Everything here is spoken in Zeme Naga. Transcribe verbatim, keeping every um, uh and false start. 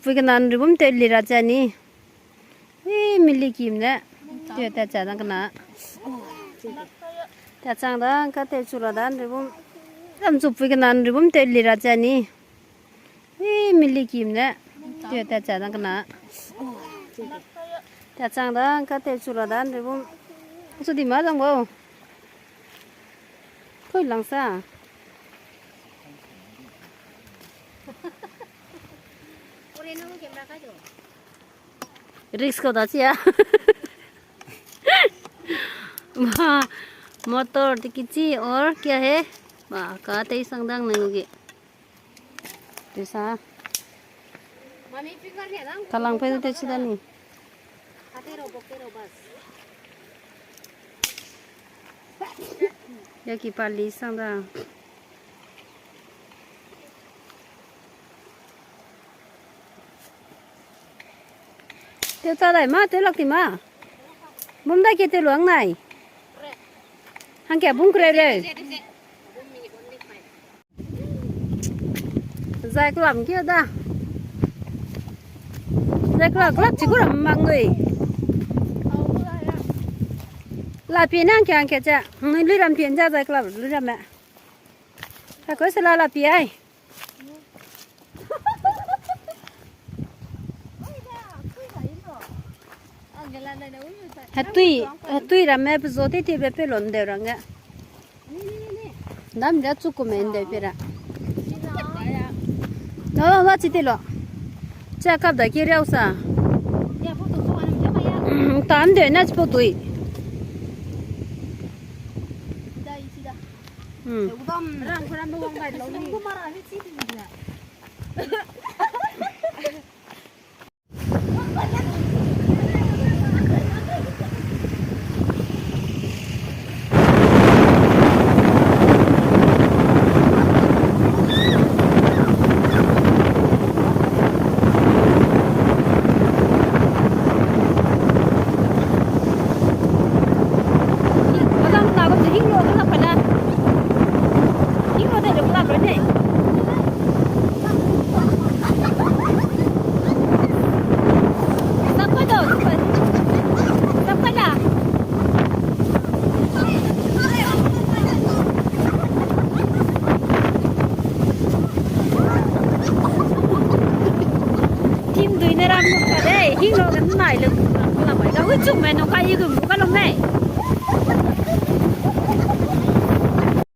Pui kena nribum tew li ra cha ni. Wi, mili kim ne. Tew ta cha dang kena. Ta chang dang ka tew chu ra dan ribum. Ram chu pui kena nribum tew li ra cha ni. Wi, mili kim ne. Tew ta cha dang kena. Ta chang dang ka tew chu ra dan ribum. Chu di ma dang bo. Koi lang sa. Risk ko da chia. Motor ti kichi or kya he? Ba ka tei sang dang nang gi. Tesa. Kalang pe te chi da ni. Ya ki pali sang da. Tew ta dai ma, tew lak ti ma. Bum dai ke tew luang nai. Hangke bung kre re. Zai kelam ke da. Zai kelam kelam chi ku ram mang nui. La pi nang ke hangke cha. Nui lui ram pi nja zai kelam lui ram me. Ka ko se la la pi ai. Hatui, hatui ramme pe zo tei tei be pe lon deu rang ge. Dam ria chu ku me ndeu pe ra. No, wa chi te lo. Cha kap da ki riau sa. Tan de na chi po tui. Hmm. Adam na ko hing lo ko la pala. Hing lo de lo la pala ne. Sap ka do, sap ka da. Tim dui ne ram nu ka de, hing lo kan nai lo ka la bai. Da hui chuk me no ka i gum ka lo me.